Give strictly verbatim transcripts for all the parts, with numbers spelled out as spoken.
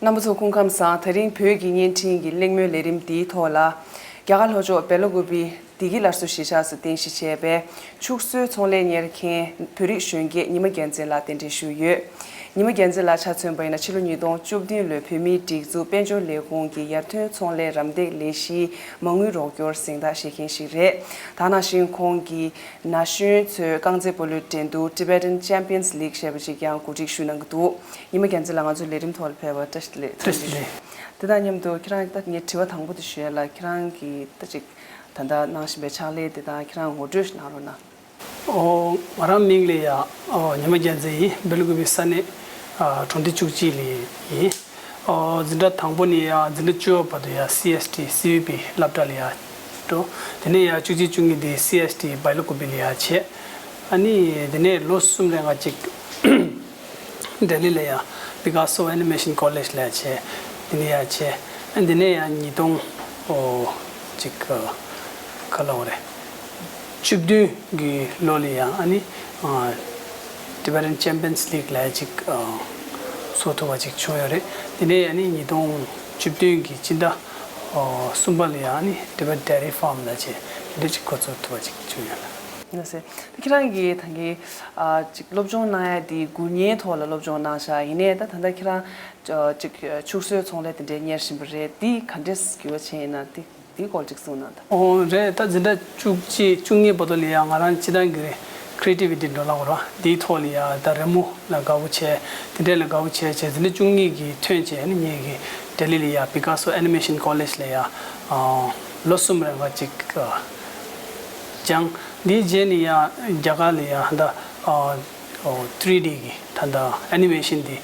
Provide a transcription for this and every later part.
རྣམ་པ་ཚོ་སྐུ་ཁམས་བཟང་། དེ་རིང་བོད་ཀྱི་བརྙན་འཕྲིན་གྱི་གླེང་མོལ་ལས་རིམ་འདིའི་ཐོག་ལ། རྒྱ་གར་ལྷོ་ཕྱོགས་སྦེ་ལ་ཀུ་པི་བདེ་སྐྱིད་སླར་གསོ་གཞིས་ཆགས་སུ་རྟེན་གཞི་བྱས་པའི་ཕྱུགས་གསོའི་ཚོང་ལས་གཉེར་མཁན་བོད་རིགས་གཞོན་སྐྱེས་ཉི་མ་རྒྱལ་མཚན་ལགས་གདན་འདྲེན་ཞུས་ཡོད། ཉི་མ་རྒྱལ་མཚན་ལགས་ཆ་མཚོན་པ་ཡིན་ན་ཕྱི་ལོ་ཉིས་སྟོང་བཅུ་བདུན་ལོའི་བོད་མིའི་སྒྲིག་འཛུགས་དཔལ་འབྱོར་ལས་ཁུངས་ཀྱི་ཡར་ཐོན་ཚོང་ལས་རམ་འདེགས་ལས་གཞིའི་མ་དངུལ་རོགས་སྐྱོར་གཟེངས་རྟགས་བཞེས་མཁན་ཞིག་རེད། དེ་ནང་བཞིན་ཁོང་གིས་ན་གཞོན་ཚོའི་རྐང་རྩེད་སྤོ་ལོའི་འགྲན་བསྡུར་Tibetan Champions League ཞེས་པ་ཞིག་ཀྱང་གོ་སྒྲིག་ཞུས་གནང་གི་འདུག་ཉི་མ་རྒྱལ་མཚན་ལགས་ང་ཚོའི་ལས་རིམ་ཐོག་ལ་ཕེབས་པར་བཀྲ་ཤིས་བདེ་ལེགས། བཀྲ་ཤིས་བདེ་ལེགས། དེ་དང་མཉམ་དུ་ཁྱེད་རང་ད་ངའི་དྲི་བ་དང་པོ་དེ་ཞུ་ཡ་ལ། ཁྱེད་རང་གིས་ད་ཅིག་ད་ལྟ་གནང་བཞིན་པའི་ཕྱག་ལས་དེ་དང་ཁྱེད་རང་ངོ་སྤྲོད་ཞིག་གནང་རོགས་གནང་། ཨོ། ང་རང་མིང་ལ་ཡ་ཨོ་ཉི་མ་རྒྱལ་མཚན་ཡིན། སྦེ་ལ་ཀུ་པི་ས་གནས་ཨ་གྲོང་སྡེ་བཅུ་གཅིག་ལ་ཡིན། ཨོ་འཛིན་གྲྭ་དང་པོ་ནས་ཡ་འཛིན་གྲྭ་བཅུ་པ་བར་དུ་ཡ་སི་ཨེས་ཊི་སི་ཝི་པི་སློབ་གྲྭ་ལ་ཡ་འགྲོ། དེ་ནས་ཡ་བཅུ་གཅིག་བཅུ་གཉིས་དེ་སི་ཨེས་ཊི་སྦེ་ལ་ཀུ་པི་ལ་ཡ་བྱས། ཨ་ནི་དེ་ནས་ལོ་གསུམ་རིང་ང་ཅིག་ལྡི་ལི་ལ་ཡ་Picasso Animation College ལ་ཡ་བྱས། དེ་ནས་ཡ་བྱས། ཨ་དེ་ནས་ཡ་ཉིས་སྟོང་ཨོ་ཅིག་ག་ལ་འོ་རེད། བཅུ་བདུན་གི་ལོ་ལ་ཡ་ཨ་ནི་ཨ་Tibetan Champions League ལ་ཡ་ཅིག་ཨ་ཚོགས་ཐུབ་པ་ཅིག་བྱུང་ཡོད་རེད། དེ་ནས་ཨ་ནི་ཉིས་སྟོང་བཅུ་བདུན་གི་སྤྱི་ཟླ་ཨ་གསུམ་པ་ལ་ཡ་ཨ་ནི་Tibet Dairy Farm ལ་བྱས། དེ་འདྲ་ཅིག་འགོ་ཚུགས་ཐུབ་པ་ཅིག་བྱུང་ཡོད་ལ། ལགས་སེ། ད་ཁྱེད་རང་གིས་ད་གིན་ཨ་ཅིག་སློབ་སྦྱོང་གནང་ཡ་དེ་དགུ་བརྙན་ཐོག་ལ་སློབ་སྦྱོང་གནང་ཤག་ཡིན་ནའི་ད་ད་ལྟ་ཁྱེད་རང་ཅིག་ཕྱུགས་གསོའི་ཚོང་ལས་དེ་འདྲའི་གཉེར་བཞིན་པ་རེད། འདི་ག་འདྲས་འགྱུར་བ་ཕྱིན་ཡིན་ན་དེ་དེའི་སྐོར་ཅིག་གསུངས་གནང་དང་། ཨོ་རེད། ད་འཛིན་གྲྭ་བཅུ་གཅིག་བཅུ་གཉིས་བར་དུ་ལ་ཡང་ང་རང་སྤྱིར་བཏང་གི་creativity འགྲོ་ལ་འོ་ར་དེའི་ཐོག་ལ་ཡ་ད་རི་མོ་ལ་དགའ་བོ་བྱས། དེ་འདྲས་ལ་དགའ་བོ་བྱས་བྱས་འཛིན་གྲྭ་བཅུ་གཉིས་ཀྱི་ཐོན་བྱས་ནས་ངེད་ཀྱི་ལྡི་ལི་ལ་ཡ་Picasso Animation College ལ་ཡ་ལོ་གསུམ་རིང་ང་ཅིག་སྦྱངས། འདིའི་རྗེས་ནས་ཡང་རྒྱ་གར་ལ་ཡང་ད་ཨོ་ཐི་རི་ཌི་གི་ད་ལྟ་ཨེ་ནི་མེ་ཤན་འདི་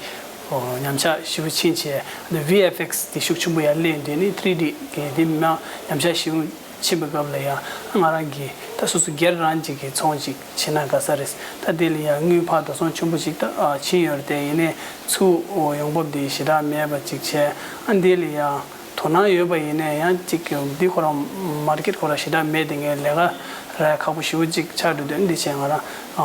ཨོ་ཉམས་ཆག་ཞེ་པོ་ཕྱིན་བྱས། ཨ་ནི་ཝི་ཨེཕ་ཨེགས་འདི་ཤུགས་ཆེན་པོ་ཡར་སླེབས་དུས་ནི་ཐི་རི་ཌི་གི་འདི་མ་ཉམས་ཆག་ཞེ་པོ་ཕྱིན་པའི་སྐབས་ལ་ཡང་ང་རང་གིས་ད་སོ་སོ་སྒེར་རང་གཅིག་གི་ཚོང་ཅིག་བྱེད་ན་དགའ་ས་རེད། ད་དེ་ལ་ཡང་དངུལ་ཕར་འགྲོ་སོང་ཆེན་པོ་ཅིག་ད་ཨ་ཕྱིན་ཡོད་རེད་དེ། ཡིན་ནའི་ཚུར་ཨོ་ཡོང་འབབ་འདི་ཞེ་དྲག་མེད་པ་ཅིག་བྱས། ཨ་འདི་ལ་ཡང་དོ་སྣང་ཡོད་པ་ཡིན་ནའི་ཡང་གཅིག་གི་འདི་ཁོ་རང་མར་ཀེཊ་ཁོ་རང་ཞེ་དྲག་མེད་དེ། ངས་ལས་ཀ་རག་ཁག་པོ་ཞེ་པོ་ཅིག་ཆགས་འགྲོ་དུས་འདི་བྱས་ང་རང་ཨ་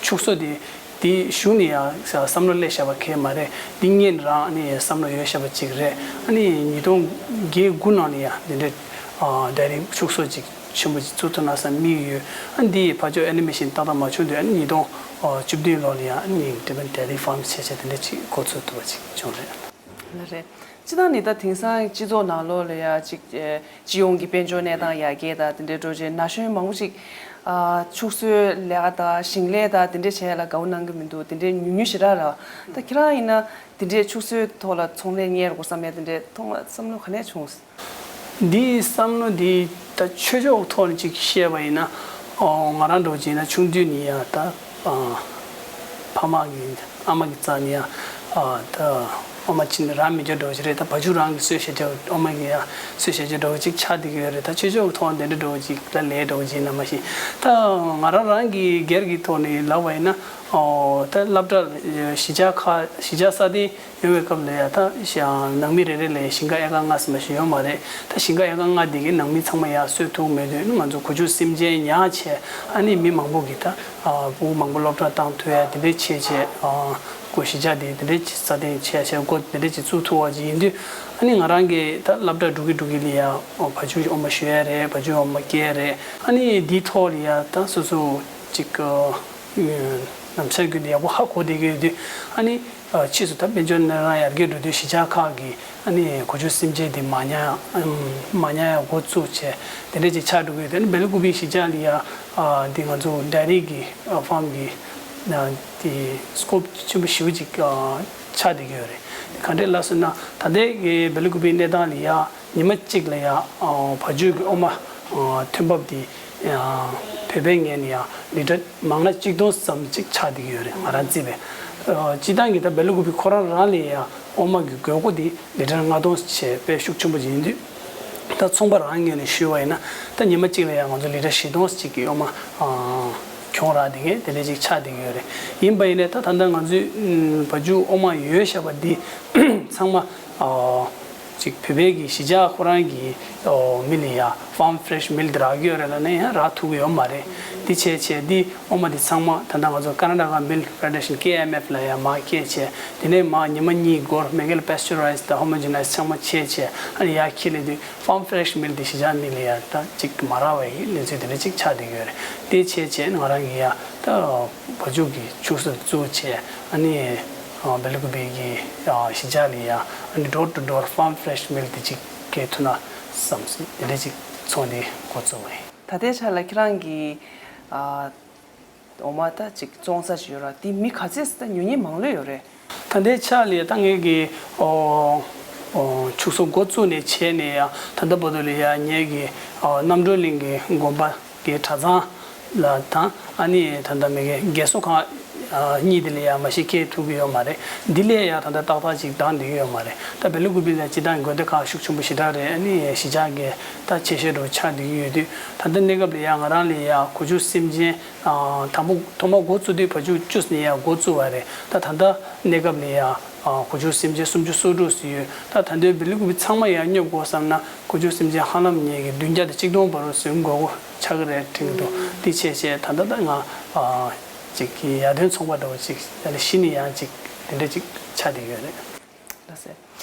ཕྱུགས་གསོ་འདི་འདི་གཞུག་ནས་ཡང་བསམ་བློ་སླེབས་བཞག་པ་གས་མ་རེད། འདི་སྔོན་རང་ནས་བསམ་བློ་ཡོད་བཞག་པ་ཅིག་རེད། ཨ་ནི་ཉིས་སྟོང་བརྒྱད་དགུ་ནང་ནས་ཡང་འདི་འདྲའི་ཨ་ཌའི་རི་ཕྱུགས་གསོ་ཅིག་ཆེན་པོ་ཅིག་བཙུགས་ཐུབ་ན་བསམ་དམིགས་ཡོད། ཨ་འདི་ཕར་ཕྱོགས་ཨེ་ནི་མེ་ཤན་ཏག་ཏག་མ་བྱུང་དུས་ཨ་ནི་ཉིས་སྟོང་བཅུ་བདུན་ལོ་ལ་ཡང་ཨ་ནི་ཌི་ཕེན་ཌའི་རི་ཕཱམ་བྱས་བྱས་དེ་འདྲ་ཅིག་འགོ་ཚུགས་ཐུབ་པ་ཅིག་བྱུང་རེད། ལགས་རེད། སྤྱིར་བཏང་ནི་ད་དེང་སང་སྤྱི་ཚོགས་ནང་ལོགས་ལ་ཡ་ཅིག་ཨེ་སྤྱི་ཡོངས་ཀྱི་དཔལ་འབྱོར་གནས་སྟངས་ཡར་རྒྱས་དང་དེ་འདྲའི་འགྲོ་བྱས་ན་གཞོན་མང་པོ་ཅིག་ཨ་ཕྱུགས་གསོའི་ལས་ཀ་དང་ཞིང་ལས་དང་དེ་འདྲ་བྱས་ལ་དགའ་བོ་གནང་གི་མི་འདུག་དེ་འདྲའི་ཉུང་ཉུང་ཞེ་དྲག་རེད། ད་ཁྱེད་རང་ཡིན་ན་དེ་འདྲའི་ཕྱུགས་གསོའི་ཐོག་ལ་ཚོང་ལས་གཉེར་དགོས་བསམ་ཡ་དེ་འདྲའི་མཐོང་བསམ་བློ་ག་ནས་བྱུང་། འདིའི་བསམ་བློ་འདི་ད་ཆོས་ཕྱོགས་ཐོག་ནས་ཅིག་བཤད་པ་ཡིན་ན། ཨོ་ང་རང་འདྲ་བོ་ཅིག་ཡིན་ན་ཆུང་དུས་ནས་ཡང་ད་ཨ་ཕ་མ་གི་ཨ་མ་གི་རྩ་ནས་ཡང་ཨ་ད་ཨ་མ་ཅིག་ནས་རང་མི་སྐྱོ་འདྲ་བོ་ཅིག་རེད། ད་བ་ཕྱུགས་རང་གི་གསོས་བྱས་བྱས་ཨ་མ་གི་ཡང་གསོས་བྱས་བྱས་འདྲ་བོ་ཅིག་ཆགས་བསྡད་ཀྱི་ཡོད་རེད། ད་ཆོས་ཕྱོགས་ཐོག་འདི་འདྲ་འདྲ་བོ་ཅིག་ད་ལས་འདྲ་བོ་ཅིག་ཡིན་ན་མ་གཞི། ད་ང་རང་རང་གི་སྒེར་གྱི་ཐོག་ནས་ལབ་པ་ཡིན་ན། ཨོ་ད་སློབ་གྲྭ་གཞིས་ཆགས་ཁག་གཞིས་ཆགས་སྲ་བརྟན་ཡོང་བའི་སྐབས་ལ་ཡ་ད་ཞང་ནང་མི་རེ་རེ་ལ་ཞིང་ཁ་ཨེ་ཀར་ལྔ་ཙམ་ཞིག་ཡོད་མ་རེད། ད་ཞིང་ཁ་ཨེ་ཀར་ལྔ་དེ་གའི་ནང་མི་ཚང་མ་ཡར་གསོས་ཐུབ་མེད་དུས་ང་ཚོ་གོ་ཆུ་སེམས་ཅན་ཉར་བྱས། ཨ་ནི་མི་མང་པོ་གིས་ད་ཕྲུ་གུ་མང་པོ་སློབ་གྲྭ་བཏང་ཐུབ་ཡ་དེ་འདྲའི་བྱས་བྱས། ཨ་སྒོ་གཞིས་ཆགས་དེ་དེ་འདྲའི་སྲ་བརྟན་བྱས་བྱས་སྒོ་དེ་འདྲའི་ཅིག་བཙུགས་ཐུབ་པ་ཅིག་ཡིན་དུས། ཨ་ནི་ང་རང་གིས་ད་སློབ་གྲྭ་འགྲོ་གི་འགྲོ་གི་ལ་ཡ་བ་ཕྱུགས་ཨོ་མ་ཞུ་ཡ་རེད། བ་ཕྱུགས་ཨོ་མ་སྐྱེ་ཡ་རེད། ཨ་ནི་འདིའི་ཐོག་ལ་ཡ་ད་སོ་སོ་ཅིག་ནམ་ཞག་རྒྱུན་དུ་ཡག་པོ་ཧ་གོ་བསྡད་ཀྱི་ཡོད་དུས། ཨ་ནི་ཕྱིས་སུ་ད་དཔལ་འབྱོར་ནི་རང་ཡར་རྒྱས་འགྲོ་དུས་གཞིས་ཆགས་ཁག་གི་ཨ་ནི་གོ་ཆུ་སེམས་ཅན་དེ་མ་ཉར་མ་ཉར་ཡ་འགོ་བཙུགས་བྱས་དེ་འདྲ་ཅིག་ཆགས་འགྲོ་གི་ཡོད་དུས། ཨ་ནི་སྦེ་ལ་ཀུ་པི་གཞིས་ཆགས་ལ་ཡ་འདི་ང་ཚོ་ཌའི་རི་གི་ཕཱམ་གི་དེ་སྐོབ་ཆེན་པོ་ཞེ་པོ་ཅིག་ཆགས་བསྡད་ཀྱི་ཡོད་རེད། ག་འདྲས་ལབ་སོང་ན་ད་ལྟའི་གི་སྦེ་ལ་ཀུ་པི་གནས་སྟངས་ལ་ཡ། ཉི་མ་གཅིག་ལ་ཡ་ཨ་བ་ཕྱུགས་ཀྱི་ཨོ་མ་ཨ་ཐོན་འབབ་དེ་ཨ་བོད་པའི་ངོས་ནས་ཡ་ལི་ཊར་མང་ན་གཅིག་སྟོང་ཙམ་ཅིག་ཆགས་བསྡད་ཀྱི་ཡོད་རེད། ང་རང་རྩིས་པས། ཨ་སྤྱིར་བཏང་གི་ད་སྦེ་ལ་ཀུ་པི་ཁོ་རང་རང་ལ་ཡ་ཨོ་མ་གི་དགོས་མཁོ་དེ་ལི་ཊར་ལྔ་སྟོང་བྱས་དཔེ་ཤུགས་ཆེན་པོ་ཅིག་ཡིན་དུས། ད་ཚོང་པ་རང་ངོས་ནས་ཞུས་པ་ཡིན་ན་ད་ཉི་མ་གཅིག་ལ་ཡ་ང་ཚོ་ལི་ཊར་བཞི་སྟོང་ཅིག་གི་ཨོ་མ་ཨ་གྱོང་རག་བསྡད་མཁན་དེ་འདྲ་ཅིག་ཆགས་བསྡད་ཀྱི་ཡོད་རེད། ཡིན་པ་ཡིན་ནའི་ད་ད་ལྟ་ང་ཚོའི་ཨ་བ་ཕྱུགས་ཨོ་མ་ཡོད་བཞག་པ་འདི་ཚང་མ་ཨ། ཅིག་བོད་པའི་གི་གཞིས་ཆགས་ཁོ་རང་གི་ཨོ་མི་ལ་ཡ་ཕཱམ་ཕེ་རེ་ཤི་མིལ་དེ་རག་གི་ཡོད་རེད་ལབ་ན་ཡང་རག་ཐུབ་ཀྱི་ཡོད་མ་རེད། འདི་བྱས་བྱས་འདི་ཨོ་མ་འདི་ཚང་མ་ད་ལྟ་ང་ཚོ་ཀར་ན་ཊ་ཀ་མིལ་ཕེ་ཌེ་ཤན་ཀེ་ཨེམ་ཨེཕ་ལ་ཡ་མར་སྐྱེལ་བྱས། དེ་ནས་མར་ཉི་མ་གཉིས་འགོར་མེ་ཀལ་པེ་སི་ཅུ་ར་ཡི་ཛི་དང་ཧོ་མོ་ཇི་ནའི་ཛི་ཚང་མ་བྱས་བྱས་ཨ་ནི་ཡར་འཁྱེར་སླེབས་དུས་ཕཱམ་ཕེ་རེ་ཤི་མིལ་དེ་གཞིས་ཆགས་མི་ལ་ཡ་ད་ཅིག་མ་རག་པ་ཡི་གནས་ཚུལ་དེ་འདྲ་ཅིག་ཆགས་བསྡད་ཡོད་རེད། དེ་བྱས་བྱས་ང་རང་གི་ཡ་ད་བ་ཕྱུགས་ཀྱི་ཕྱུགས་ཟོག་བཙུགས་བྱས་ཨ་ནི་སྦེལ་ཀོབ་ཀྱི་གཞིས་ཆགས་ལ་ཡ་ཨ་ནི་ཌོར་ཊུ་ཌོར་ཕཱམ་ཕེ་རེ་ཤི་མིལ་དེ་ཅིག་སྐྱེལ་ཐུབ་ན་བསམ་སོང་། དེ་འདྲ་ཅིག་ཚོང་དེ་འགོ་བཙུགས་པ་ཡིན། ད་ལྟའི་ཆ་ལ་ཁྱེད་རང་གི་ཨ་འོ་མ་ད་ཅིག་བཙོང་ས་ཅིག་ཡོད་ར། དེ་མི་ག་ཚད་ད་ཉོ་མཁན་མང་ལོས་ཡོད་རེད། ད་ལྟའི་ཆ་ལ་ད་ངེད་ཀྱི་ཨོ་ཨོ་ཕྱུགས་ཟོག་འགོ་བཙུགས་ནས་བྱས་ནས་ཡང་ད་ལྟ་བར་དུ་ལ་ཡང་ངེད་ཀྱི་ཨོ་རྣམ་གྲོལ་གླིང་གི་དགོན་པ་གི་གྲྭ་ཚང་ལ་དང་ཨ་ནི་ད་ལྟ་མི་གི་རྒས་གསོ་ཁང་ཨ་གཉིས་དེ་ལ་ཡང་མ་གཞི་སྐྱེལ་ཐུབ་ཀྱི་ཡོད་མ་རེད། འདི་ལ་ཡང་ད་ལྟ་ཏག་ཏག་ཅིག་འདང་བསྡད་ཀྱི་ཡོད་མ་རེད། ད་སྦེལ་ཀོབ་ལ་སྤྱིར་བཏང་དགོན་སྡེ་ཁག་ཤུགས་ཆེན་པོ་ཞེ་དྲག་རེད། ཨ་ནི་གཞིས་ཆགས་ཀྱི་ད་ཆེ་ཤོས་འདྲ་བོ་ཆགས་བསྡད་ཀྱི་ཡོད་དུས་ད་ལྟ་གནས་སྐབས་ལ་ཡང་ང་རང་ལ་ཡང་གོ་ཆུ་སེམས་ཅན། དང་པོ་ཐོག་མ་འགོ་བཙུགས་དུས་བ་ཕྱུགས་བཅུ་ནས་ཡར་འགོ་བཙུགས་པ་རེད། ད་ད་ལྟ་གནས་སྐབས་ལ་ཡ་གོ་ཆུ་སེམས་ཅན་སུམ་ཅུ་སོ་དྲུག་ཙམ་ཡོད། ད་ད་ལྟའི་སྦེལ་ཀོབ་ཚང་མ་ཡར་སྙོབ་དགོས་བསམ་ན་གོ་ཆུ་སེམས་ཅན་ཧ་ལམ་ངེད་ཀྱི་བདུན་བརྒྱ་དང་གཅིག་སྟོང་བར་དུ་ཟིན་དགོས་ཆགས་ཀྱི་རེད་དྲན་གྱི་འདུག་དེ་བྱས་བྱས་ད་ལྟ་ད་ང་ཅིག་གི་ཡར་ཐོན་ཚོང་པ་འདྲ་བོ་ཅིག་ཡ་ལ་གཞི་ནས་ཡང་ཅིག་དེ་འདྲ་ཅིག་ཆགས་བསྡད་ཡོད་རེད། ལགས་སེ།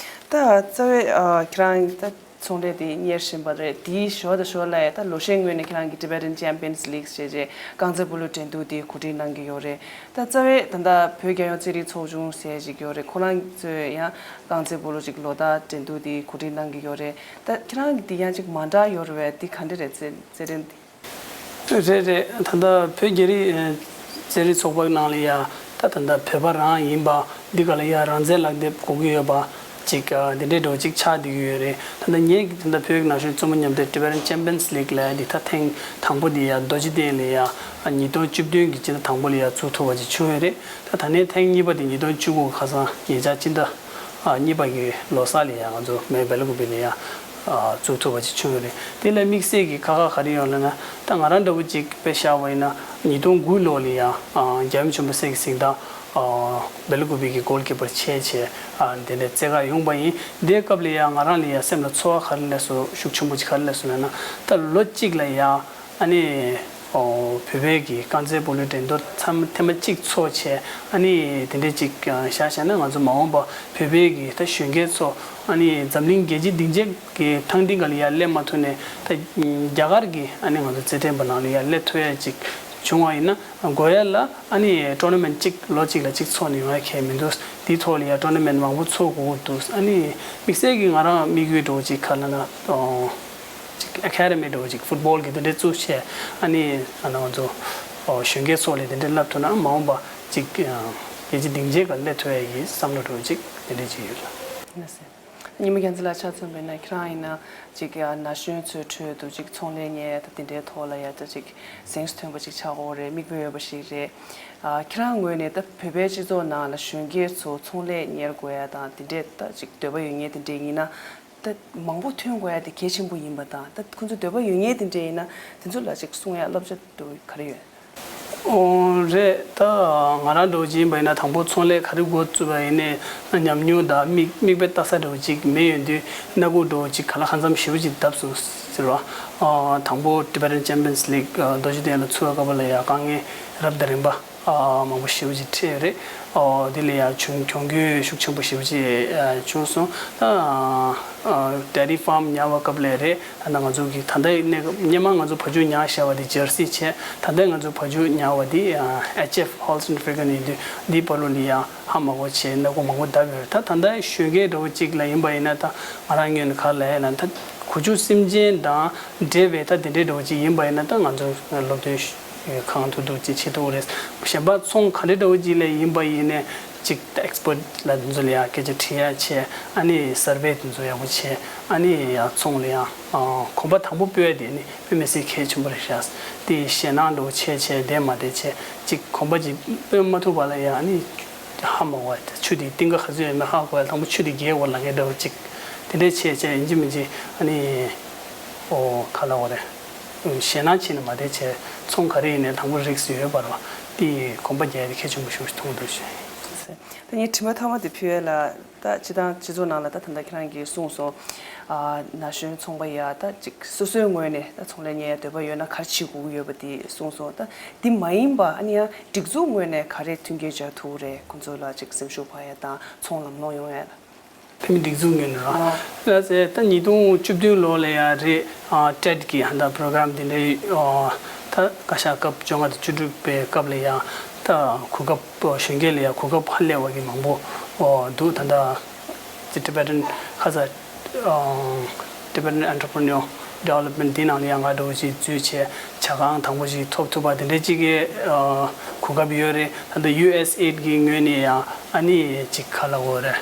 ད་རྩ་བའི་ཨ་ཁྱེད་རང་ད་ཚོང་ལས་དེ་གཉེར་བཞིན་པ་རེད། དེའི་ཞོར་དང་ཞོར་ལ་ད་ལོ་ཤས་སྔོན་ནས་ཁྱེད་རང་གི་Tibetan Champions League་ཞེས་བྱས་རྐང་རྩེད་སྤོ་ལོ་འགྲན་བསྡུར་དེ་གོ་སྒྲིག་གནང་གི་ཡོད་རེད། ད་རྩ་བའི་ད་ལྟ་བོད་རྒྱལ་ཡོངས་རྩེད་རིགས་ཚོགས་ཆུང་ཟེར་ཞིག་ཡོད་རེད། ཁོ་རང་ཚོས་ཡང་རྐང་རྩེད་སྤོ་ལོ་ཅིག་ལོ་ལྟར་འགྲན་བསྡུར་དེ་གོ་སྒྲིག་གནང་གི་ཡོད་རེད། ད་ཁྱེད་རང་གི་དེ་ཡང་ཅིག་མ་འདྲ་ཡོད་རེད་པས། དེ་ག་འདྲ་རེད། རྩེད་རྩེད་འགྲན་དེ། རེད་རེད། ད་ལྟ་བོད་རྒྱ་རིགས་རྩེད་རིགས་ཚོགས་པ་ནང་ལ་ཡ་ད་ད་ལྟ་བོད་པ་རང་ཡིན་པ་འདི་ག་ལ་ཡ་རང་རྩལ་ལག་དེབ་དགོས་ཀྱི་ཡོད་པ་ཅིག་འདི་འདྲའི་འགྲོ་ཅིག་ཆགས་བསྡད་ཀྱི་ཡོད་རེད། ད་ལྟ་ངེད་ཀྱི་ད་ལྟ་བོད་ཀྱི་ན་གཞོན་རྩེད་མོ་མཉམ་འབྲེལ་Tibetan Champions League་ལ་འདི་ད་ཐེངས་དང་པོ་འདི་ཡ་རྡོ་རྗེ་གདན་ལ་ཡ་ཉིས་སྟོང་བཅུ་བདུན་གྱི་སྤྱི་ཟླ་དང་པོ་ལ་ཡ་ཚུགས་ཐུབ་པ་ཅིག་བྱུང་ཡོད་རེད། ད་ད་ནས་ཐེངས་གཉིས་པ་འདི་ཉིས་སྟོང་བཅུ་དགུ་ཁ་སང་ཉེ་ཆར་སྤྱི་ཟླ་ཨ་གཉིས་པ་གི་ལོ་གསར་ལ་ཡང་ང་ཚོ་མེ་སྦེལ་ཀོབ་ལ་ཡང་ཨ་བཙུགས་ཐུབ་པ་ཅིག་བྱུང་ཡོད་རེད། དེ་ལ་དམིགས་བསལ་གྱི་ཁག་ཁག་ག་རེ་ཡོད་ལབ་ན་ད་ང་རང་འདྲ་བོ་ཅིག་དཔེ་བཞག་པ་ཡིན་ན་ཉིས་སྟོང་དགུ་ལོ་ལ་ཡང་ཨ་རྒྱལ་བ་རིན་པོ་ཆེ་གི་གཟེངས་རྟགས་ཨ་སྦེལ་ཀོབ་གི་གོལ་ཀི་པར་བྱས་བྱས་ཨ་དེ་འདྲའི་རྩེད་གར་ཡོང་པ་ཡིན། དེའི་སྐབས་ལ་ཡང་ང་རང་ལ་ཡང་སེམས་ལ་ཚོར་བ་ག་རེ་སླེབས་སོང་། ཤུགས་ཆེན་པོ་ཅིག་ག་རེ་སླེབས་སོང་ལབ་ན་ད་ལོ་གཅིག་ལ་ཡང་ཨ་ནི་ཨོ་བོད་པའི་གི་རྐང་རྩེད་སྤོ་ལོའི་འགྲན་བསྡུར་མཚམས་ཐེངས་མ་གཅིག་ཚོགས་བྱས། ཨ་ནི་དེ་འདྲའི་ཅིག་བཞག་བཞག་ན་ང་ཚོ་མ་འོངས་པ་བོད་པའི་གི་ད་གཞོན་སྐྱེས་ཚོ་ཨ་ནི་འཛམ་གླིང་རྒྱལ་སྤྱི་སྡིངས་ཆའི་གི་ཐང་སྟེང་ག་ལ་ཡ་སླེབས་མ་ཐུབ་ནས་ད་རྒྱ་གར་གི་ཨ་ནི་ང་ཚོ་རྩེད་འགྲན་པ་ནང་ལ་ཡ་སླེབས་ཐུབ་ཡ་ཅིག་བྱུང་བ་ཡིན་ན་དགོས་ཡ་ལ་ཨ་ནི་ཊོར་ན་མེན་ཊི་གཅིག་ལོ་གཅིག་ལ་གཅིག་ཚོགས་ནས་ཡོང་ཡ་གལ་མི་འདུག་དེའི་ཐོག་ལ་ཡ་ཊོར་ན་མེན་ཊི་མང་པོ་ཚོགས་དགོས་ཀྱི་འདུག་ཨ་ནི་དམིགས་བསལ་གི་ང་རང་དམིགས་ཡུལ་འདྲ་བོ་ཅིག་ག་ལབ་ན་ཨོ། ཅིག་ཨེ་ཁེ་ཌེ་མི་འདྲ་བོ་ཅིག་ཕུཊ་བོལ་གི་དེ་འདྲའི་བཙུགས་བྱས་ཨ་ནི་ཨ་ནི་ང་ཚོ་ཨོ་གཞོན་སྐྱེས་ཚོ་ལ་དེ་འདྲའི་བསླབ་ཐུབ་ན་མ་འོངས་པ་ཅིག་རྒྱལ་སྤྱི་སྡིངས་ཆའི་སྒང་སླེབས་ཐུབ་ཡ་གི་བསམ་བློ་འདྲ་བོ་ཅིག་དེ་འདྲའི་ཅིག་ཡོད་ལ། ཉི་མ་རྒྱལ་མཚན་ལགས་ཆ་མཚོན་པ་ཡིན་ན་ཁྱེད་རང་ཡིན་ན་ཅིག་ན་གཞོན་ཚོའི་ཁྲོད་དུ་ཅིག་ཚོང་ལས་གཉེར་ད་དེ་འདྲའི་ཐོག་ལ་ཡ་ད་ཅིག་གཟེངས་སུ་ཐོན་པ་ཅིག་ཆགས་ཀྱི་ཡོད་རེད། མིག་དཔེ་ཡོད་པ་ཞིག་རེད། ཨ་ཁྱེད་རང་ངོས་ནས་ད་བོད་པའི་སྤྱི་ཚོགས་ནང་ལ་གཞོན་སྐྱེས་ཚོ་ཚོང་ལས་གཉེར་དགོས་ཡ་དང་དེ་འདྲའི་ད་ཅིག་འདོད་པ་ཡོད་མཁན་དེ་འདྲའི་ཡིན་ན། ད་མང་པོ་ཐོན་དགོས་ཡ་དེ་གལ་ཆེན་པོ་ཡིན་པ་དང་ད་ཁོང་ཚོ་འདོད་པ་ཡོད་མཁན་དེ་འདྲ་ཡིན་ན་དེ་ཚོ་ལ་ཅིག་གསུང་ཡ་བསླབ་བྱ་འདྲ་བོ་ག་རེ་ཡོད། ཨོ་རེད། ད་ང་རང་འདྲ་བོ་ཅིག་ཡིན་པ་ཡིན་ན་དང་པོ་ཚོང་ལས་ག་རེ་འགོ་བཙུགས་པ་ཡིན་ནའི་ཉམས་མྱོང་དང་མིག་མིག་དཔེ་ལྟ་ས་འདྲ་བོ་ཅིག་མེད་ཡོང་དུས་སྣ་ཁུག་འདྲ་བོ་ཅིག་ག་ལ་གང་འཚམ་ཞེ་པོ་ཅིག་བརྡབས་སོང་ཟེར་བ། ཨོ་དང་པོ་Tibetan Champions League་རྡོ་རྗེ་གདན་ལ་ཚུགས་པའི་སྐབས་ལ་ཡ་དཀའ་ངལ་རབ་དང་རིམ་པ། ཨ་མང་པོ་ཞེ་པོ་ཅིག་འཕྲད་ཡོད་རེད། ཨོ་དེ་ལ་ཡང་གྱོང་གྱོང་གུད་ཤུགས་ཆེན་པོ་ཞེ་པོ་ཅིག་ཨ་བྱུང་སོང་། ད་ཨ་ཌེ་རི་ཕཱམ་ཉར་བའི་སྐབས་ལ་རེད། ད་ལྟ་ང་ཚོ་གི་ད་ལྟ་གནས་སྐབས་སྔོན་མ་ང་ཚོ་བ་ཕྱུགས་ཉར་བཞག་པ་དེ་ཇར་སི་བྱས། ད་ལྟ་ང་ཚོ་བ་ཕྱུགས་ཉར་བ་དེ་ཨ་ཨེཆ་ཨེཕ་Holstein Friesian་ཡིན་དུས་འདིའི་བར་ལུགས་ལ་ཡང་ཧ་མ་གོ་བྱས་སྣ་ཁུག་མང་པོ་བརྡབས་ཡོད་རེད། ད་ད་ལྟ་གཞོན་སྐྱེས་འདྲ་བོ་ཅིག་ལ་ཡིན་པ་ཡིན་ན་ད་ང་རང་ངོས་ནས་ག་རེ་ལབ་ཡ་ལབ་ན་ད་གོ་ཆུ་སེམས་ཅན་དང་འབྲེལ་བའི་ད་དེ་འདྲའི་འདྲ་བོ་ཅིག་ཡིན་པ་ཡིན་ན་ད་ང་ཚོ་སློབ་སྟོན་ཁང་དུ་འདུག་ཅིག་བྱེད་ཐུབ་ཀྱི་རེད། གཞན་པ་ཚོང་ག་རེ་འདྲ་བོ་ཅིག་ལ་ཡིན་པ་ཡིན་ནའི་ཅིག་ད་ཨེག་སི་པར་ཊི་ལ་དེ་ཚོ་ལ་ཡང་སྐད་ཆ་དྲི་ཡ་བྱས། ཨ་ནི་སར་ཝེ་དེ་ཚོ་ཡག་པོ་བྱས། ཨ་ནི་ཡང་ཚོང་ལ་ཡང་ཨ་གོམ་པ་དང་པོ་སྤོས་ཡ་དེ་ནི་དཔེ་མི་སྲིད་གལ་ཆེན་པོ་རེད་ཤག་དེ་ཞེད་སྣང་འདྲ་བོ་བྱས་བྱས་བསྡད་མ་བསྡད་བྱས་ཅིག་གོམ་པ་ཅིག་སྤོས་མ་ཐུབ་པ་ལ་ཡང་ཨ་ནི་ཧ་མ་གོ་བ། ཆུ་དེ་གཏིང་ག་ག་ཚོད་ཡོད་མེད་ཧ་གོ་ཡ། དང་པོ་ཆུ་དེ་བརྒལ་དགོས་ལབ་མཁན་འདྲ་བོ་ཅིག་དེ་འདྲས་བྱས་བྱས་ཡིན་གཅིག་མིན་གཅིག་ཨ་ནི་ཨོ་ག་ལབ་དགོས་རེད། ཞེད་སྣང་བྱས་ནས་མ་བསྡད་བྱས་ཚོང་ག་རེ་ཡིན་ནའི་དང་པོ་རིགས་སུ་ཡོད་པ་རེད་བ། དེ་གོམ་པ་རྒྱག་ཡ་དེ་གལ་ཆེན་པོ་ཞེ་པོ་ཞིག་མཐོང་གི་འདུག་ཞེས། ད་ངས་དྲི་བ་ཐོག་མ་དེ་ཕུལ་ཡས་ལ། ད་སྤྱི་བཏང་སྤྱི་ཚོགས་ནང་ལ་ད་ད་ལྟ་ཁྱེད་རང་གིས་གསུངས་སོང་། ཨ་ན་གཞོན་ཚོང་པ་ཡ་ད་ཅིག་སོ་སོའི་ངོས་ནས་ད་ཚོང་ལས་གཉེར་འདོད་པ་ཡོད་ན་ག་རེ་བྱེད་དགོས་ཀྱི་ཡོད་པ་དེ་གསུངས་སོང་། ད་དེ་མ་ཡིན་པ་ཨ་ནི་ཡང་སྒྲིག་འཛུགས་ངོས་ནས་ག་རེ་མཐུན་རྐྱེན་སྦྱར་ཐུབ་རེད། ཁོང་ཚོ་ལ་ཅིག་སེམས་ཤུགས་འཕར་ཡ་དང་ཚོང་ལམ་ལྷོང་ཡོང་ཡ་ལ། ཕ་མི་སྒྲིག་འཛུགས་ངོས་ནས་ར། ལགས་སེ། ད་ཉིས་སྟོང་བཅུ་བདུན་ལོ་ལ་ཡ་རེད། ཊེཌ་ཀྱི་ཧ་ད་པྲོ་གྲམ་དེ་འདྲའི་ད་བཀའ་ཤག་སྐབས་བཅོ་ལྔ་དང་བཅུ་དྲུག་པའི་སྐབས་ལ་ཡ་ད་གོ་སྐབས་གཞོན་སྐྱེས་ལ་ཡ་གོ་སྐབས་ཧ་ལས་པ་གི་མང་པོ་འདུག་ད་ད་ཅི་Tibetan Khaza Tibetan Entrepreneur Development དེ་ནང་ལ་ཡ་ང་འདྲ་བོ་ཅིག་འཛུལ་བྱས་ཇ་ཁང་དང་པོ་ཅིག་ཐོབ་ཐུབ་པ་དེ་འདྲའི་ཅིག་གི་གོ་སྐབས་ཡོད་རེད། ད་ལྟ་ཡུ་ཨེས་ཨེཌ་གི་ངོས་ནས་ཡང་ཨ་ནི་ཅིག་ག་ལ་འོ་རེད།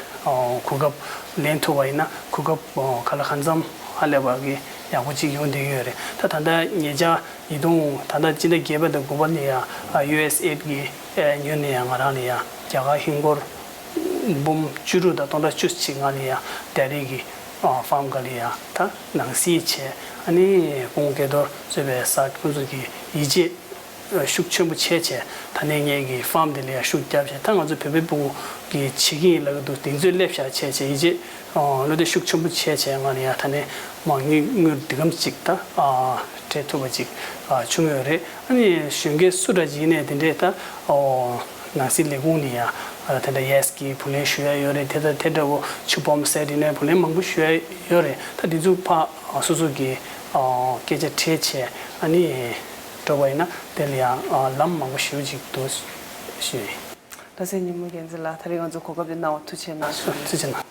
གོ་སྐབས་ལེན་ཐུབ་པ་ཡིན་ན་གོ་སྐབས་ག་ལ་གང་འཚམ་ཧ་ལས་པ་གི་ཡག་པོ་ཅིག་ཡོང་བསྡད་ཀྱི་ཡོད་རེད། ད་ད་ལྟ་ཉེ་ཆར་ཉིས་སྟོང་ད་ལྟ་སྤྱི་ཟླ་བརྒྱད་པ་དང་དགུ་པ་ལ་ཡང་ཡུ་ཨེས་ཨེཌ་གི་ངོས་ནས་ཡང་ང་རང་ལ་ཡང་རྒྱ་གར་ཧིན་སྒོར་འབུམ་བཅུ་དྲུག་དང་སྟོང་ཕྲག་བཅུ་གཅིག་ལྔ་ལ་ཡང་ད་རེས་ཀྱི་ཕརམ་ག་ལ་ཡང་ད་ནང་སྲིད་བྱས། ཨ་ནི་ཁོང་སྐལ་རྡོར་གཙོས་པའི་གསར་ཁོང་ཚོ་གི་ཡིད་ཆེས་ཤུགས་ཆེན་པོ་བྱས་བྱས། ད་ནས་ངེད་ཀྱི་ཕརམ་དེ་ལ་ཡང་ཤུགས་བརྒྱབ་བྱས། ད་ང་ཚོ་བོད་པའི་ཕྲུ་གུ་གི་བྱེད་ཀྱི་ཡིན་ལབ་ཀྱི་འདུག་དེ་ཚོས་སླེབས་བཞག་བྱས་བྱས་ཡིད་ཆེས་བློ་གཏད་ཤུགས་ཆེན་པོ་བྱས་བྱས། ང་ལ་ཡང་ད་ནས་མ་དངུལ་དངུལ་འདི་གམ་ཅིག་ད་སྤྲད་ཐུབ་པ་ཅིག་བྱུང་ཡོད་རེད། ཨ་ནི་གཞོན་སྐྱེས་སུ་འདྲ་ཅིག་ཡིན་ནའི་དེ་འདྲས་ད་ནང་སྲིད་ལས་ཁུངས་ནས་ཡང་དེ་འདྲ་ཡེས་ཀྱི་བུ་ལོན་ཞུ་ཡ་ཡོད་རེད། དེ་ད་དེ་འདྲ་བོ་ཆུ་བོམ་སེ་དེ་ནས་བུ་ལོན་མང་པོ་ཞུ་ཡ་ཡོད་རེད། ད་དེ་ཚོ་ཕར་སོ་སོ་གི་སྐད་ཆ་དྲིས་བྱས་ཨ་ནི་འགྲོ་བ་ཡིན་ན་དེ་ལ་ཡང་ལམ་མང་པོ་ཞེ་པོ་ཅིག་འདུག་ཞུ་ཡིན། ལགས་སེ། ཉི་མ་རྒྱལ་མཚན་ལགས། ད་རེས་ང་ཚོ་གོ་སྐབས་འདི་གནང་བ་ཐུགས་རྗེ་གནང་ཞུ། ཐུགས་རྗེ་གནང་།